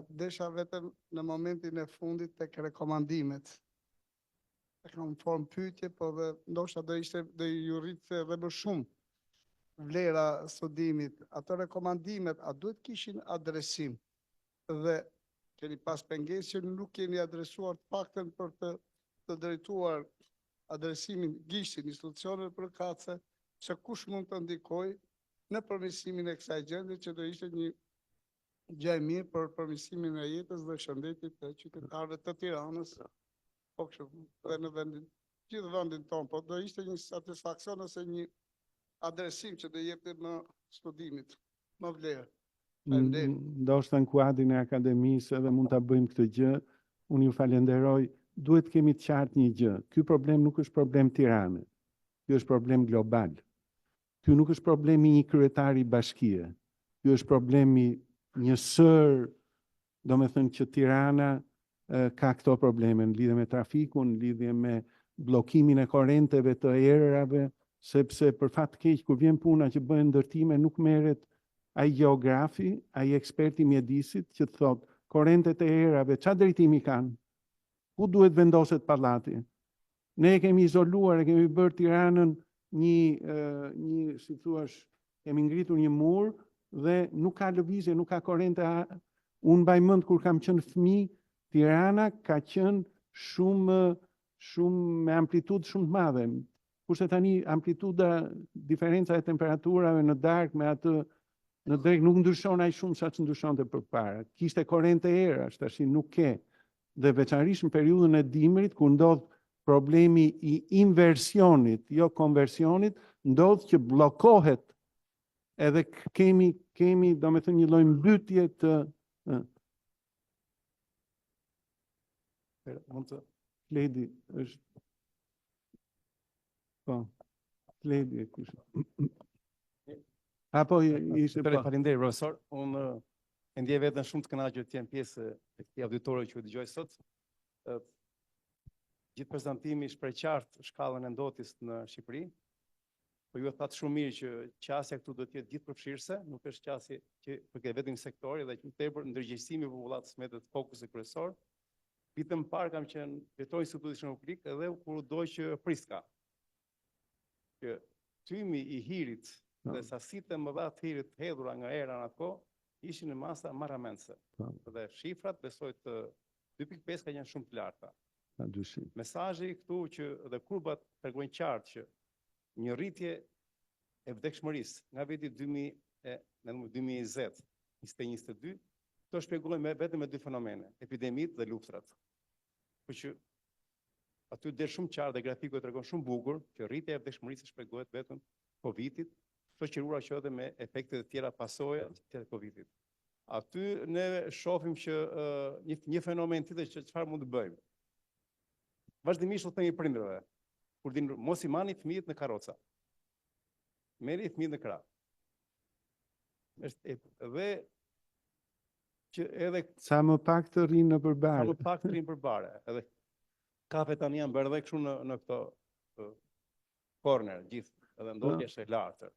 Desha vetëm në momentin e fundit tek rekomandimet. E kam në formë pyetje, po dhe ndoshta do ishte do ju rritte edhe më shumë vlera studimit. Ato rekomandimet, a duhet kishin adresim? Dhe keni pas pengesë që nuk keni adresuar të paktën për të të drejtuar adresimin gishtin institucioneve përkatëse se kush mund të ndikojë në përmirësimin e kësaj gjendje që do ishte një gjë e mirë për përmirësimin e jetës dhe shëndetit të qytetarëve të Tiranës, po kështu dhe në vendin, gjithë vendin tonë, po do ishte një satisfaksion ose një adresim që do jepte më studimit, më vlerë. Ndoshta në kuadrin e akademisë edhe mund ta bëjmë këtë gjë. Unë ju falenderoj. Duhet të kemi të qartë një gjë. Ky problem nuk është problem Tirane. Ky është problem global. Ky nuk është problemi i një kryetari bashkie. Ky është problemi një sërë, domethënë që Tirana ka këto probleme në lidhje me trafikun, në lidhje me bllokimin e korrenteve të erërave, sepse për fat të keq kur vjen puna që bëhen ndërtime nuk merret ai gjeografi, ai eksperti i mjedisit që të thotë korrentet e erave ça drejtimi kanë? Ku duhet vendoset pallati? Ne e kemi izoluar, e kemi bërë Tiranën një, një si thuash, kemi ngritur një mur dhe nuk ka lëvizje, nuk ka korrente. Unë mbaj mend kur kam qenë fëmijë, Tirana ka qenë shumë shumë me amplitudë shumë të madhe. Kurse tani amplituda, diferenca e temperaturave në darkë me atë në drekë nuk ndryshon aq shumë sa ç'ndryshonte përpara. Kishte korrente erash, tashi nuk ke. Dhe veçanërisht në periudhën e dimrit kur ndodh problemi i inversionit, jo konversionit, ndodh që bllokohet edhe kemi kemi domethënë një lloj mbytje të mund të Kledi është po Kledi e kush Apo ishte po. Faleminderit profesor. Unë e ndjej veten shumë të kënaqur të jem pjesë e këtij auditori që ju dëgjoj sot. Gjithë prezantimi shpreh qartë shkallën e ndotjes në Shqipëri. Po ju e thatë shumë mirë që qasja këtu duhet të jetë gjithëpërfshirëse, nuk është qasje që përket vetëm një sektori dhe që më tepër ndërgjegjësimi i popullatës mbetet fokusi kryesor. Vite më parë kam qenë drejtor i Institutit Shëndetit Publik edhe kur u dogj Priska. Që tymi i hirit po. dhe sasitë e mëdha të hirit të hedhura nga era në atë kohë ishin në masa marramendëse. Po. Dhe shifrat besoj të 2.5 ka qenë shumë të larta. Pa dyshim. Mesazhi këtu që dhe kurbat tregojnë qartë që një rritje e vdekshmërisë nga viti 2020, 2022, këto shpjegohen me vetëm me dy fenomene, epidemitë dhe luftrat. Po që aty del shumë qartë dhe grafiku e tregon shumë bukur që rritja e vdekshmërisë shpjegohet vetëm Covidit, shoqëruar që edhe me efekte të tjera pasoja të Covidit. Aty ne shohim që uh, një, një fenomen tjetër që çfarë mund të bëjmë. Vazhdimisht u themi prindërve, kur din mos i mani fëmijët në karroca. Merri fëmijët në krah. Është dhe që edhe sa më pak të rrinë nëpër bare. Sa më pak të rrinë nëpër bare. Edhe kafe tani janë bërë edhe kështu në në këto korner gjithë, edhe ndotja është e lartë.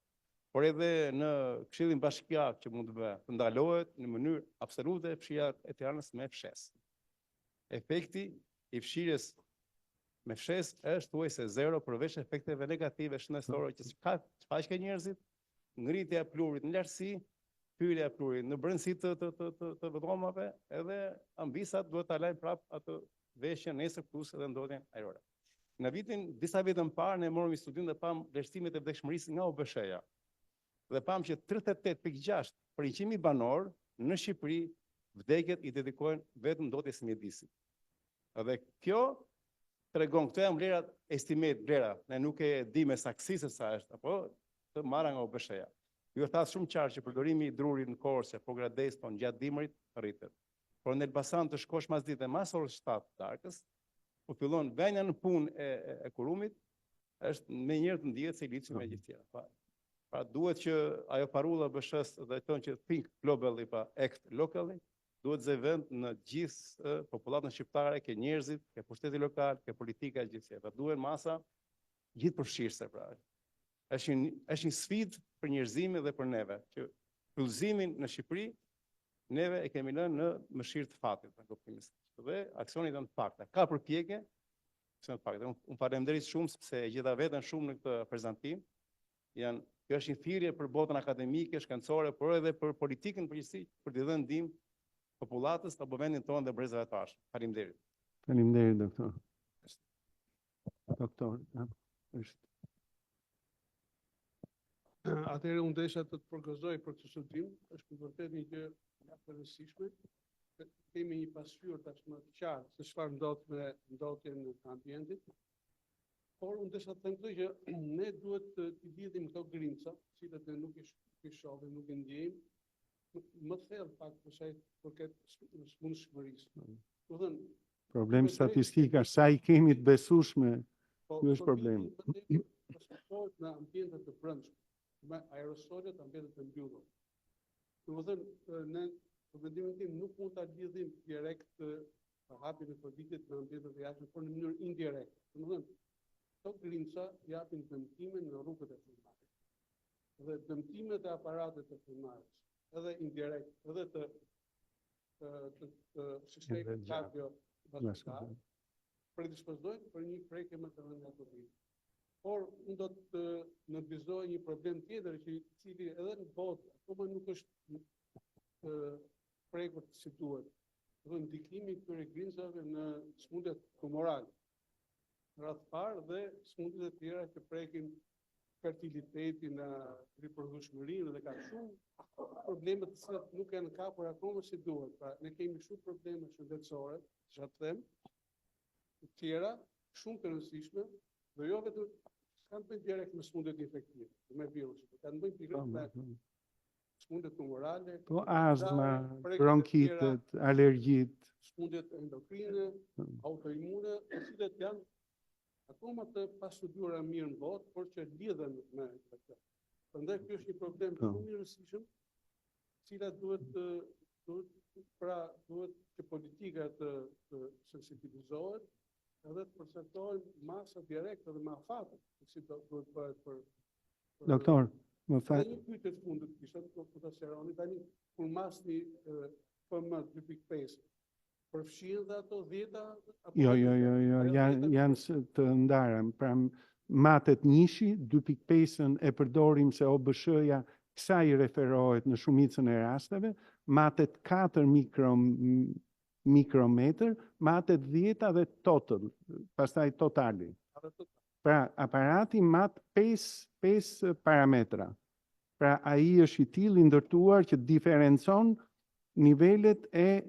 Por edhe në Këshillin Bashkiak që mund të bëhet, të ndalohet në mënyrë absolute fshirja e Tiranës me fshesë. Efekti i fshirjes Me fshesë është thuajse zero përveç efekteve negative shëndetësore që ka shfaq ke njerëzit, ngritja e pluhurit në lartësi, hyrja e pluhurit në brendësi të të të të, të dhomave, edhe amvisat duhet ta lajnë prap atë veshjen nesër plus edhe ndotjen ajrore. Në vitin disa vite më parë ne morëm një studim dhe pamë vlerësimet e vdekshmërisë nga OBSH-ja. Dhe pamë që 38.6 për 100.000 banorë në Shqipëri vdekjet i dedikohen vetëm ndotjes së mjedisit. Dhe kjo tregon, këto janë vlerat estimate vlera, ne nuk e di me saktësi se sa është, apo të marra nga OBSH-ja. Ju e thatë shumë qartë që përdorimi i drurit në Korçë, Pogradec, po gjatë dimrit rritet. Por në Elbasan të shkosh masdite mas orës 7 të darkës, ku fillon vënia në punë e, e, e kurumit, është menjëherë të ndihet se silicium e gjithë tjera. Pra, pra duhet që ajo parulla e OBSH-së dhe thonë që think globally, pa act locally, duhet të zë vend në gjithë popullatën shqiptare, ke njerëzit, ke pushteti lokal, ke politika e gjithë tjera. Pra duhen masa gjithëpërfshirëse pra. Është një është një sfidë për njerëzimin dhe për neve, që pyllëzimin në Shqipëri neve e kemi lënë në mëshirë të fatit, në kuptimin se. Dhe aksionet janë të pakta. Ka përpjekje, aksionet të pakta. Unë un faleminderit shumë sepse e gjeta veten shumë në këtë prezantim. Janë kjo është një thirrje për botën akademike, shkencore, por edhe për politikën në përgjithësi, për t'i dhënë ndihmë popullatës apo vendin tonë dhe brezave të ardhshëm. Faleminderit. Faleminderit doktor. Doktor, është Atëherë unë desha të të përgëzoj për këtë studim, është në vërtet një gjë mjaft e rëndësishme. Kemi një pasqyrë tashmë të qartë se çfarë ndodh me ndotjen e ambientit. Por unë desha të them këtë që ne duhet të t'i lidhim këto grimca, të cilat ne nuk i, nuk i shohim, nuk i ndjejmë, më thellë pak për sa i përket sëmundshmërisë. Mm. Do thënë, problem statistika, sa i kemi të besueshme, po, ky është problemi. Përcaktohet në ambiente të brendshme, me aerosolet, ambiente të mbyllura. Do të thënë, ne për mendimin tim nuk mund ta lidhim direkt përhapjen e Covidit me ambientet e jashtme, por në mënyrë indirekte. Do të thënë, këto grimca japin dëmtime në rrugët e frymëmarrjes. Dhe dëmtimet e aparatit të frymëmarrjes, edhe indirekt, edhe të të të, të sistemit kardiovaskular, predispozojnë për një prekje më të rëndë nga Covid. Por unë do të nënvizoj një problem tjetër që i cili edhe në botë akoma nuk është prekur si duhet. Dhe ndikimi i këtyre grimcave në sëmundjet tumorale. Në radhë të parë dhe sëmundjet e tjera që prekin fertilitetin, riprodhueshmërinë dhe ka shumë probleme të cilat nuk janë kapur akoma si duhet. Pra, ne kemi shumë probleme shëndetësore, që të them, të tjera, shumë të rëndësishme, dhe jo vetëm kanë të bëjnë direkt me sëmundjet infektive, me virusin, por kanë të bëjnë direkt me po, sëmundjet tumorale, po azma, bronkitet, alergjitë, sëmundjet endokrine, mm. autoimune, të cilat janë akoma të pastudiuara mirë në botë, por që lidhen me këtë. Prandaj ky është një problem po. shumë i rëndësishëm, cila duhet të duhet pra duhet që politika të, të sensibilizohet edhe të përcaktohen masa direkte dhe me afate, se si do duhet bëhet për, për Doktor, më fal. Një pyetje të fundit kisha, do të ta sqaroni tani kur masni PM 2.5 Përfshihen dhe ato dhjeta? Jo, jo, jo, jo, janë, janë të ndara. Pra, matet njëshi, 2.5-ën e përdorim se OBSH-ja kësaj i referohet në shumicën e rasteve, matet 4 mikro, mikrometër, matet dhjeta dhe total, pastaj totali. Pra, aparati mat 5, 5 parametra. Pra ai është i tillë i ndërtuar që diferencon nivelet e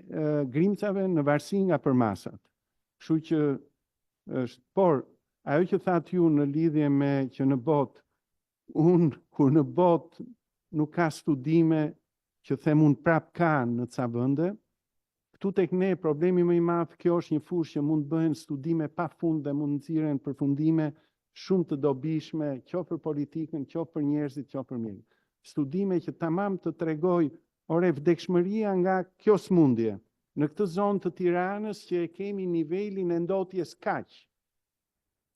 grimcave në varësi nga përmasat. Kështu që është, por ajo që thatë ju në lidhje me që në botë, unë kur në botë nuk ka studime që them unë prap ka në ca vende, Këtu tek ne problemi më i madh, kjo është një fushë që mund të bëhen studime pa fund dhe mund të nxirren përfundime shumë të dobishme, qoftë për politikën, qoftë për njerëzit, qoftë për mjekët. Studime që tamam të tregoj, ore vdekshmëria nga kjo sëmundje në këtë zonë të Tiranës që e kemi nivelin e ndotjes kaq.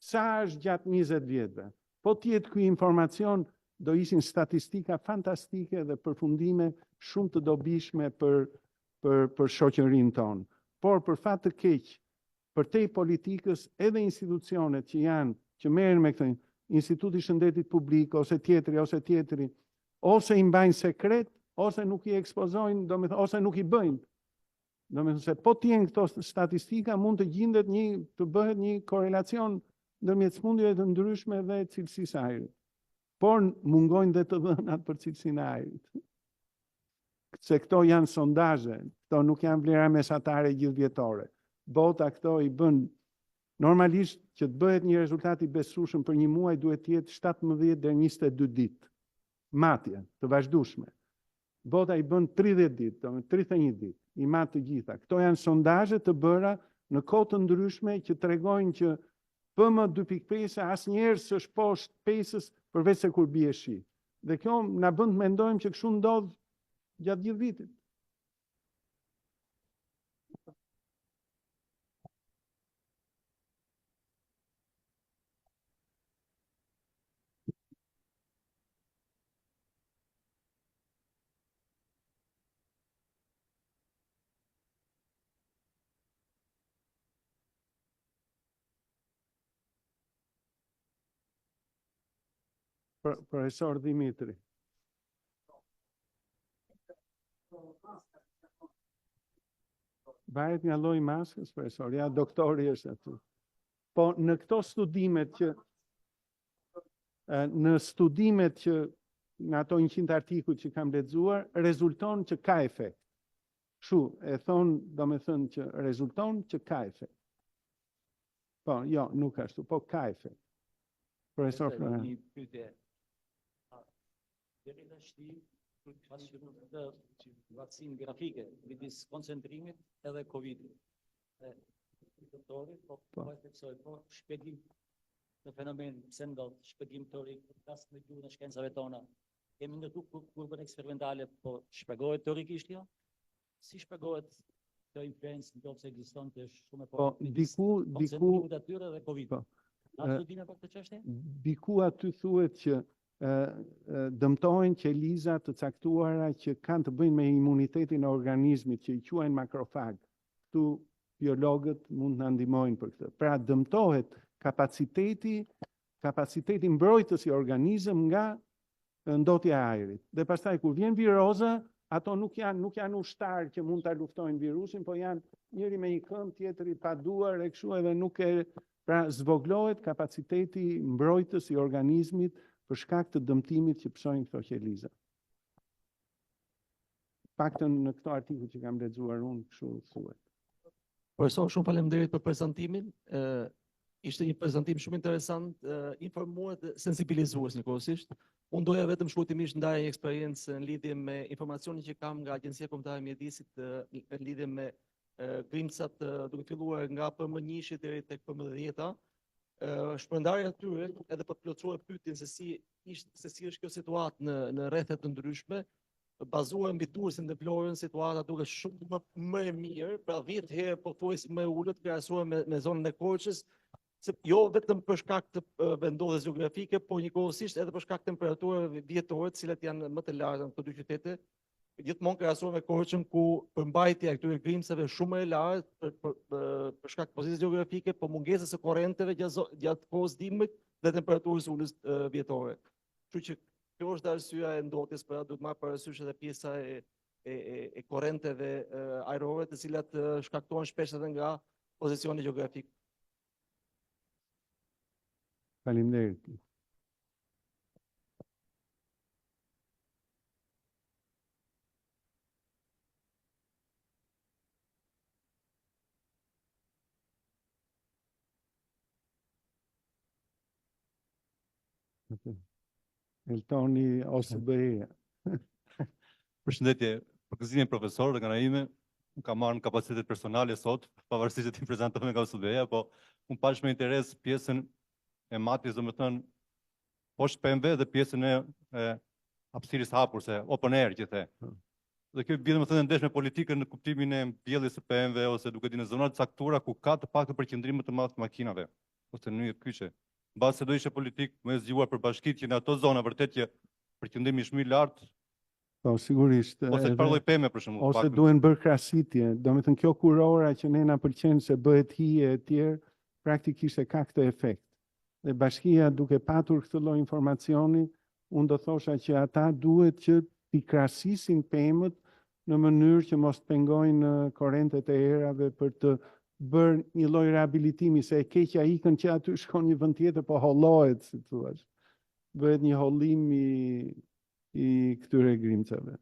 Sa është gjatë 20 vjetëve? Po të jetë ky informacion, do ishin statistika fantastike dhe përfundime shumë të dobishme për për për shoqërinë tonë. Por për fat të keq, Përtej politikës edhe institucionet që janë, që merren me këtë, Instituti i Shëndetit Publik ose tjetri ose tjetri, ose i mbajnë sekret, ose nuk i ekspozojnë, domethënë ose nuk i bëjnë. Domethënë se po të jenë këto statistika mund të gjindet një, të bëhet një korrelacion ndërmjet sëmundjeve të ndryshme dhe cilësisë së ajrit. Por mungojnë dhe të dhënat për cilësinë e ajrit. Se këto janë sondazhe, këto nuk janë vlera mesatare gjithëvjetore. Bota këto i bën normalisht që të bëhet një rezultat i besueshëm për një muaj duhet të jetë 17 deri 22 ditë matje të vazhdueshme. Bota i bën 30 ditë, domethënë 31 ditë, i mat të gjitha. Këto janë sondazhe të bëra në kohë të ndryshme që tregojnë që PM 2.5 asnjëherë s'është poshtë pesës përveç se kur bie shi. Dhe kjo na bën të mendojmë që kështu ndodh gjatë gjithë vitit. Profesor Dimitri. Varet nga lloji i maskës, profesor, ja doktori është aty. Po në këto studimet që në studimet që në ato 100 artikujt që kam lexuar, rezulton që ka efekt. Kështu, e thonë, domethënë që rezulton që ka efekt. Po, jo, nuk ashtu, po ka efekt. Profesor Florian. Një pyetje. Deri tashti, pasqyruar këtë varësinë grafike midis koncentrimit edhe Covidit. Dhe doktori, po po, po e theksoj, po shpjegim të fenomen pse ndodh, shpjegim teorik, flas me gjuhën e shkencave tona. Kemi ndërtu kurbën eksperimentale, po shpjegohet teorikisht jo? Si shpjegohet kjo influencë në qoftë se ekziston që është shumë e Po, diku, diku, atyre dhe Covid. Po. Ka studime për këtë çështje? Diku aty thuhet që dëmtohen qeliza të caktuara që kanë të bëjnë me imunitetin e organizmit, që i quajnë makrofag. Këtu biologët mund të na ndihmojnë për këtë. Pra dëmtohet kapaciteti, kapaciteti mbrojtës i organizmit nga ndotja e ajrit. Dhe pastaj kur vjen viroza, ato nuk janë nuk janë ushtarë që mund ta luftojnë virusin, po janë njëri me një këmbë, tjetri pa duar e kështu edhe nuk e pra zvogëlohet kapaciteti mbrojtës i organizmit për shkak të dëmtimit që pësojnë këto qeliza. Paktën në këto artikuj që kam lexuar unë, kështu thuhet. Profesor, shumë faleminderit për prezantimin. Ë ishte një prezantim shumë interesant, informues dhe sensibilizues njëkohësisht. Unë doja vetëm shkurtimisht ndaja një eksperiencë në lidhje me informacionin që kam nga Agjencia Kombëtare e Mjedisit në lidhje me grimcat duke filluar nga PM1 deri tek PM10-a. Shpërndarja e tyre edhe për të plotësuar pyetjen se si ishte se si është kjo situatë në në rrethe të ndryshme, bazuar mbi Durrësin dhe Vlorën, situata duket shumë më, më e mirë, pra 10 herë pothuajse më e ulët krahasuar me me zonën e Korçës, se jo vetëm për shkak të vendndodhjes gjeografike, por njëkohësisht edhe për shkak të temperaturave vjetore, të cilat janë më të larta në këto dy qytete, gjithmonë krahasuar me Korçën ku përmbajtja e këtyre grimcave është shumë më e lartë për, për, për, për shkak të pozitës gjeografike, po mungesës së korrenteve gjatë gjatë kohës dimrit dhe temperaturës ulët vjetore. Kështu që kjo është arsyeja e ndotjes, pra duhet marrë parasysh edhe pjesa e e e, e korrenteve ajrore, të cilat shkaktohen shpesh edhe nga pozicioni gjeografik. Faleminderit. Eltoni OSBE. Përshëndetje, përgëzime profesor dhe nga ana ime, unë kam marrë në kapacitetet personale sot, pavarësisht se ti prezantove nga OSBE-ja, po unë pashë me interes pjesën e matjes, domethënë, poshtë pemëve dhe pjesën e, e hapësirës hapur, se open air që the. Hmm. Dhe kjo bie domethënë ndesh me politikën në kuptimin e mbjelljes së pemëve ose duke di në zona të caktuara ku ka të paktën përqendrim më të madh të makinave ose në nyje kyçe. Mbase do ishte politikë më e zgjuar për bashkitë që në ato zona vërtet që përqendrimi është më i lartë. Po, sigurisht. Ose çfarë lloj peme për shembull. Ose duhen bërë krasitje. Domethënë kjo kurora që ne na pëlqen se bëhet hije e tjerë, praktikisht e ka këtë efekt. Dhe bashkia duke patur këtë lloj informacioni, unë do thosha që ata duhet që t'i krasisin pemët në mënyrë që mos të pengojnë korentet e erave për të bërë një lloj rehabilitimi, se e keqja ikën që aty shkon një vend tjetër, po hollohet, si thua. Bëhet një hollim i i këtyre grimcave.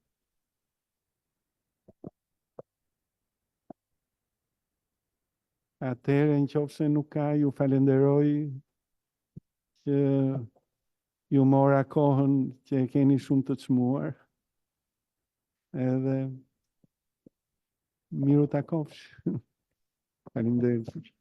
Atëherë, në qoftë se nuk ka, ju falenderoj që ju mora kohën që e keni shumë të çmuar. Edhe mirutakofshim. Faleminderit.